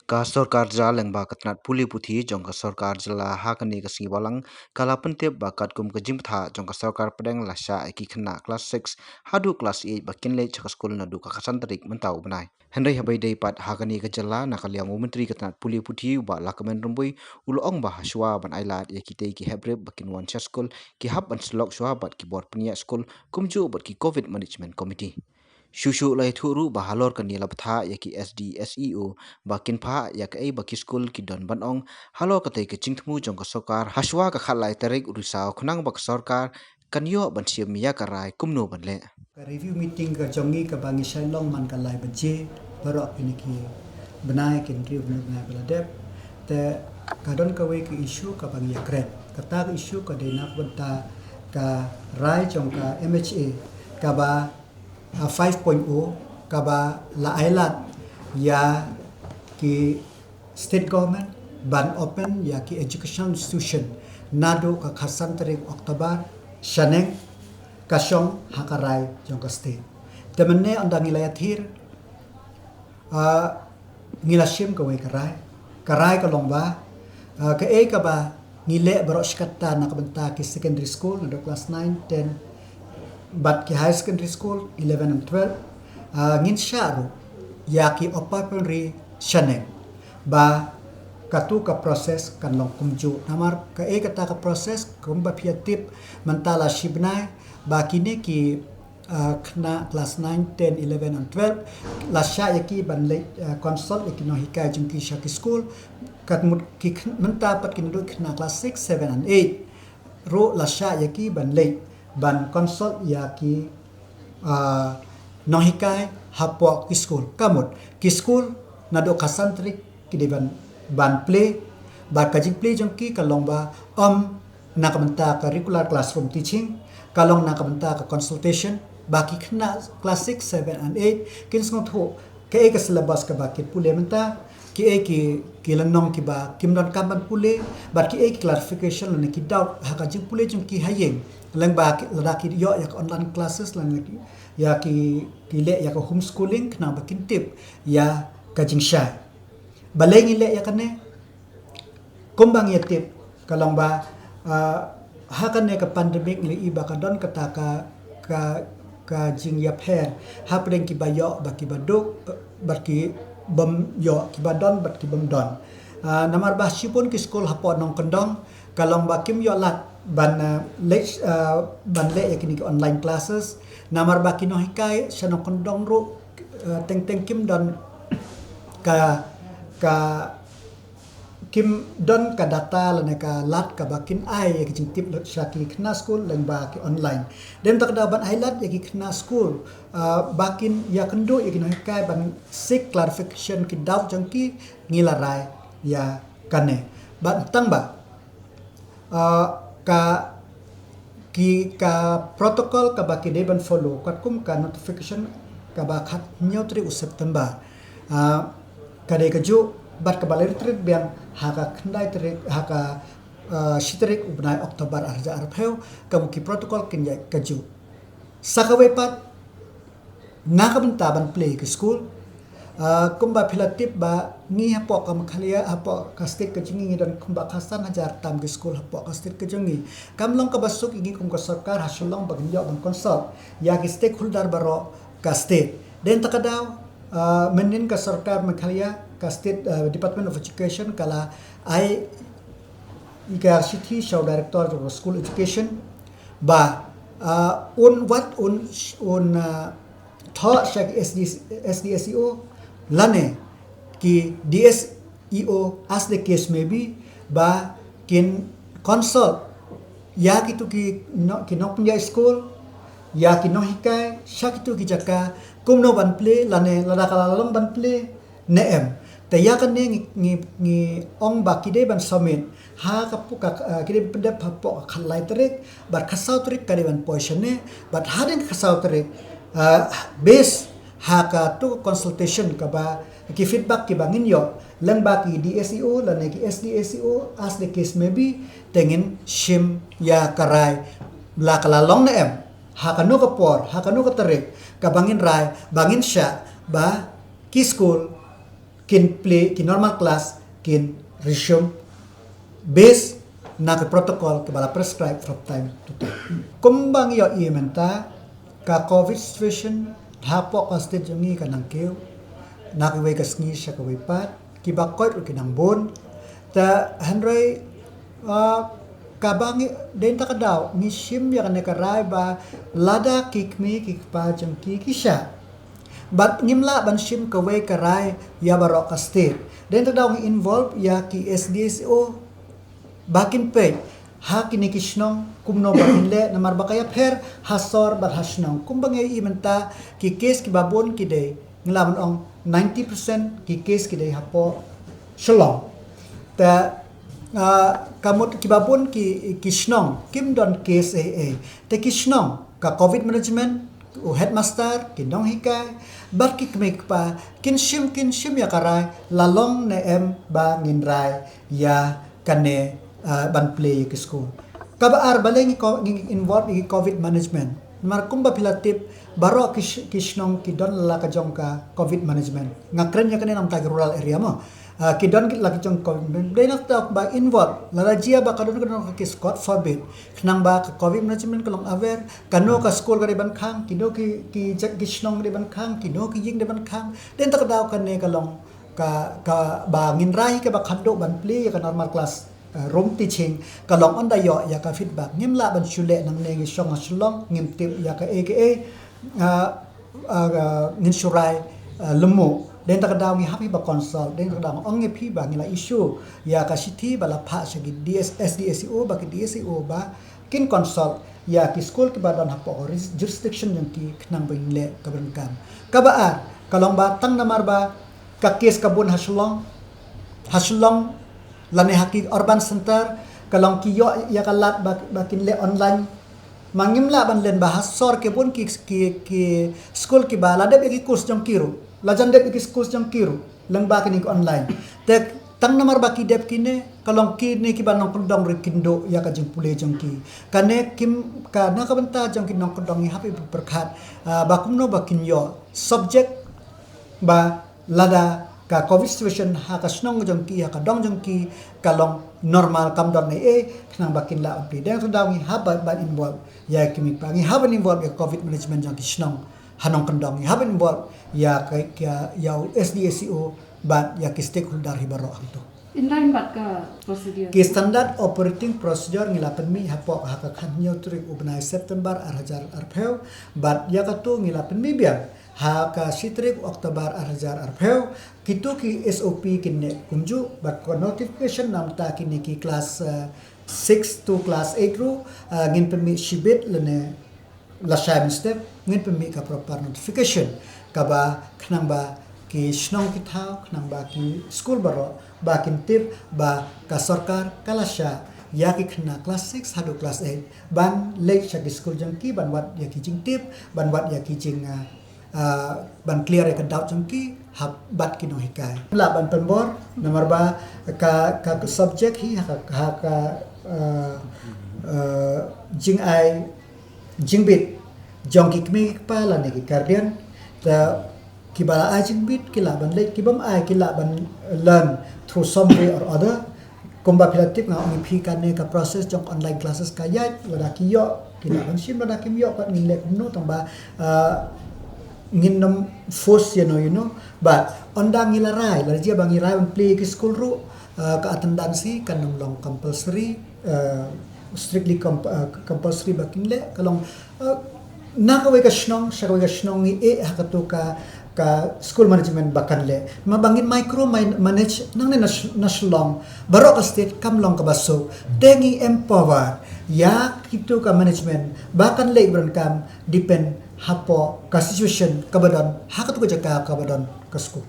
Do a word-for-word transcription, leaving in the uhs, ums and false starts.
Ka sorkar jylla lyngba ka tnat pule puthi jong ka sorkar jylla ha kane ka sngi Balang ka la pyntip ba katkum ka jingbthah jong ka sorkar pdeng la shah ïa ki khynnah klas six haduh klas eight ba kin leit sha ka skul naduh ka khatsan tarik mynta u bnai. Hynrei haba ïadei pat ha kane ka jylla, na ka liang u Myntri ka tnat pule puthi u Bah Lahkmen Rymbui u la ong ba hashwa ban ailad ïa kitei ki hep rep ba kin wan sha skul, ki hap ban sylok shwa bad ki bor pynïaid skul kumjuh bad ki Covid Management Committee. Shuh shuh la ïathuh ruh ba halor kane la bthah ïa ki S D S E O ba kin phah ïa kaei ba ki skul ki don ban ong halor katei ka jingthmu jong ka sorkar hashwa ka khatlai tarik u Risaw khnang ba ka sorkar kan ïoh ban shim ïa ka rai kumno ban leh. Ka review meeting ka jong ngi kaba ngi shai long man ka lai baje baroh kine ki bnai, ki hynriew bnai ba la dep. Te ka don kawei ka issue kaba ngi ïakren. Kata ka issue ka dei na ka bynta ka rai jong ka M H A kaba, ah, five point oh kaba la ailad ïa ki state government ban open ïa ki educational institution naduh ka khatsan tarik October shaneng, ka shong ha ka rai jong ka state. Te mynne ynda ngi la ïathir, ah, ngi la shim kawei ka rai. Ka rai ka long ba, ah, kaei kaba ngi leh baroh shi katta na ka bynta ki secondary school naduh klas nine, ten bad ki higher secondary school eleven and twelve, ah, ngin shah ruh ïa ki upper primary shaneng. Ba katu ka process kan long kumjuh. Namar kaei kata ka process kumba phi ïa tip mynta la shi bnai ba kine ki, ah, khynnah klas nine, ten, eleven and twelve la shah ïa ki ban leit, ah, consult ïa ki nonghikai jong ki sha ki skul. Katmut ki khyn-, mynta pat ki naduh khynnah klas six, seven and eight ruh la shah ïa ki ban leit ban consult ïa ki, ah, nonghikai hapoh ki skul. Kamut ki skul naduh khatsan tarik ki dei ban, ban plie. Bad ka jingplie jong ki ka long ba ym na ka bynta ka regular classroom teaching, ka long na ka bynta ka consultation ba ki khynnah klas six, seven and eight kin sngewthuh kaei ka syllabus kaba ki pule mynta, kiei ki, ki lynnong kiba kim donkam ban pule, bad kiei ki clarification lane ki doubt ha ka jingpule jong ki ha ïing. Lyngba ki, lada ki ïoh ïa ka online classes lane ki, ïa ki, ki leh ïa ka homeschooling khnang ba kin tip ïa ka jingshai. Balei ngi leh ïa kane? Kumba ngi ïa tip ka long ba, ah, ha kane ka pandemic ngi la i ba ka don kata ka, ka, ka jingïapher hapdeng kiba ïoh bad kiba duk, eh, bad ki bym ïoh, kiba don bad ki bym don. Ah, namar ba shibun ki skul hapoh nongkyndong ka long ba kim ïoh lad ban, ah, leh, ah, ban leh ïa kine ki online classes. Namar ba ki nonghikai sha nongkyndong ruh, ah, teng teng kim don ka, ka kim don ka data lane ka lad kaba kin ai ïa ki jingtip sha ki khynnah skul lyngba ki online. Dei na kata ka daw ban ai lad ïa ki khynnah skul, ah, ba kin ïakynduh ïa ki nonghikai ban seek clarification ki doubt jong ki, ngi la rai ïa kane. Bad tang ba, ah, ka, ki, ka protocol kaba ki dei ban follow katkum ka notification kaba khathynñiew tarik u September. Ah, ka dei kajuh bad kaba la rit biang ha ka khyndai tarik, ha ka, ah, shi tarik u bnai October ar hajar arphew, ka mut ki protocol kin ïaid kajuh. Sa kawei pat, na ka bynta ban plie ki skul, ah, kumba phi la tip ba ngi hapoh ka Meghalaya, hapoh ka state ka jong ngi, ngi don kumba khatsan hajar tam ki skul hapoh ka state ka jong ngi. Kam long kaba suk ïa ngi kum ka sorkar ha Shillong ba ngin ïoh ban consult ïa ki stakeholder baroh ka state. Dei na kata ka daw, ah, mynnin ka sorkar Meghalaya, ka state, ah, Department of Education ka la ai ka shithi sha u director jong ka school education ba, ah, un wat un, un, ah, thoh sha ki S D, S D S E O lane ki D S E O as the case may be ba kin consult ïa kitu ki no-, ki nongpynïaid skul, ïa ki nonghikai sha kitu ki jaka kumno ban plie lane lada ka la long ban plie ne em. Te ïa kane ngi, ngi, ngi ong ba ki dei ban submit ha ka pu-, ka, eh, ki dei ban pyndep hapoh ka khatlai tarik, bad khatsaw tarik ka dei ban poi shane, bad hadien khatsaw tarik, eh, based ha katu ka consultation kaba ki feedback kiba ngin ïoh lyngba ki D S E O lane ki S D S E O as the case may be, te ngin shim ïa ka rai la ka la long ne em, ha kano ka por, ha kano ka tarik kaba ngin rai ba ngin shah ba ki skul kin plie, ki normal class kin resume based na ki protocol kiba la prescribe from time to time. Kumba ngi ïohi mynta, ka covid situation hapoh ka state jong ngi ka nang kiew na kiwei ka sngi sha kawei pat, kiba koit ruh ki nang bun. Te hynrei, ah, kaba ngi, dei na kata ka daw ngi shim ïa kane ka rai ba lada ki kmie ki kpa jong ki ki shah, bad ngim lah ban shim kawei ka rai ïa baroh ka state. Dei na kata ka daw ngi involve ïa ki S D S E O ba kin peit ha kine ki shnong kumno ba kin leh, namar ba ka ïapher ha sor bad ha shnong. Kumba ngi ïohi mynta, ki case kiba bun ki dei, ngi lah ban ong ninety percent ki case ki dei hapoh Shillong. Te, ah, ka mut kiba bun ki, ki shnong kim don case ei ei. Te ki shnong, ka covid management, u headmaster, ki nonghikai bad ki kmie kpa kin shim, kin shim ïa ka rai la long ne em ba ngin rai ïa kane, ah, ban plie ïa ki skul. Kaba ar, balei ngi ko-, ngi involve ïa ki covid management? Namar kumba phi la tip, baroh ki sh-, ki shnong ki don la ka jong ka covid management. Nga kren ïa kane namar ki rural area mo. Ah, ki don ki la ka jong covid management. Dei na kata ba involve, lada jia ba ka don, ka don ka case, God forbid, khnang ba ka covid management ka long aware, kano ka skul ka dei ban khang, kino ki, ki jait ki shnong ka dei ban khang, kino ki ïing dei ban khang. Dei na kata ka daw kane ka long ka, kaba ngin rai kaba khatduh ban plie ïa ka normal class, eh, room teaching, ka long ynda ïoh ïa ka feedback. Ngim lah ban shu leh nangne, ngi shong ha Shillong, ngim tip ïa kaei kaei, ah, ah, ngin shu rai, ah, lehmooh. Dei na kata ka daw ngi hap hi ba consult, dei na kata ka daw ong ïa phi ba ngi la issue ïa ka shithi ba la phah sha ki D S, S D S E O, ba ki D S E O ba kin consult ïa ki skul kiba don hapoh ka ris-, jurisdiction jong ki khnang ba ngin leh kaba donkam. Kaba ar, ka long ba tang namar ba ka case ka bun ha Shillong, ha Shillong lane ha ki urban center, ka long ki ïoh ïa ka lad ba, ba kin leh online. Ma ngim lah ban len ba ha sor ki bun ki, ki, ki skul kiba la dep ïa ki course jong ki ruh, la jan dep ïa ki course jong ki ruh lyngba kine ki online. Te tang namar ba ki dep kine, ka long kine kiba nongkyndong ruh kin duh ïa ka jingpule jong ki. Kane kim, ka na ka bynta jong ki nongkyndong ngi hap ban pyrkhat, ah, ba kumno ba kin ïoh subject ba lada ka covid situation ha ka shnong jong ki, ha ka dong jong ki, ka long normal, kam don ei ei, khnang ba kin lah ban plie. Dei na kata ka daw ngi hap ban, ban involve ïa ki kmie kpa, ngi hap ban involve ïa covid management jong ki shnong ha nongkyndong, ngi hap ban involve ïa ka, ïa, ïa u S D S E O bad ïa ki stakeholder hi baroh hangto. In line bad ka procedure. Ki standard operating procedure ngi la pynmih hapoh ha ka khathynñiew tarik u bnai September ar hajar arphew, bad ïa kato ngi la pynmih biang ha ka shi tarik October ar hajar arphew. Kito ki S O P kin neh kumjuh, bad ka notification namar kine ki class, eh, six to class eight ruh, eh, ngin pynmih shibit lane lashai mynstep ngin pynmih ka proper notification, kaba khnang ba ki shnong ki thaw, khnang ba ki skul baroh ba kin tip ba ka sorkar ka la shah ïa ki khynnah class six haduh class eight ban leit sha ki skul jong ki, ban wad ïa ki jingtip, ban wad ïa ki jing, ah, ah, ban clear ïa ka doubt jong ki ha bad ki nonghikai. Lah ban pynbor namar ba ka, ka subject hi ha ka, ha ka, ah, ah, jingai jingbit jong ki kmie ki kpa lane ki guardian. Te kiba la ai jingbit ki lah ban leit, kiba ym ai ki lah ban learn through some way or other. Kumba phi la tip, nga ong ïa phi kane ka process jong online classes ka ïaid, lada ki ïoh ki lah ban shim, lada kim ïoh pat ngin leh kumno, tang ba, ah, ngin nym force ïa no ïa no. But ynda ngi la rai, lada jia ba ngi rai ban plie ki skul ruh, ah, ka attendance hi kan nym long compulsory, ah, strictly comp-, ah, compulsory ba kin leh, ka long, ah, na kawei ka shnong sha kawei ka shnong ngi ïeh ha kato ka, ka school management ba kan leh. Ma ba ngin micro man-, manage nangne na Sh-, na Shillong, baroh ka state kam long kaba suk. Te ngi empower ïa kito ka management ba kan leh ban kam depend hapoh ka situation kaba don ha kato ka jaka kaba don ka skul.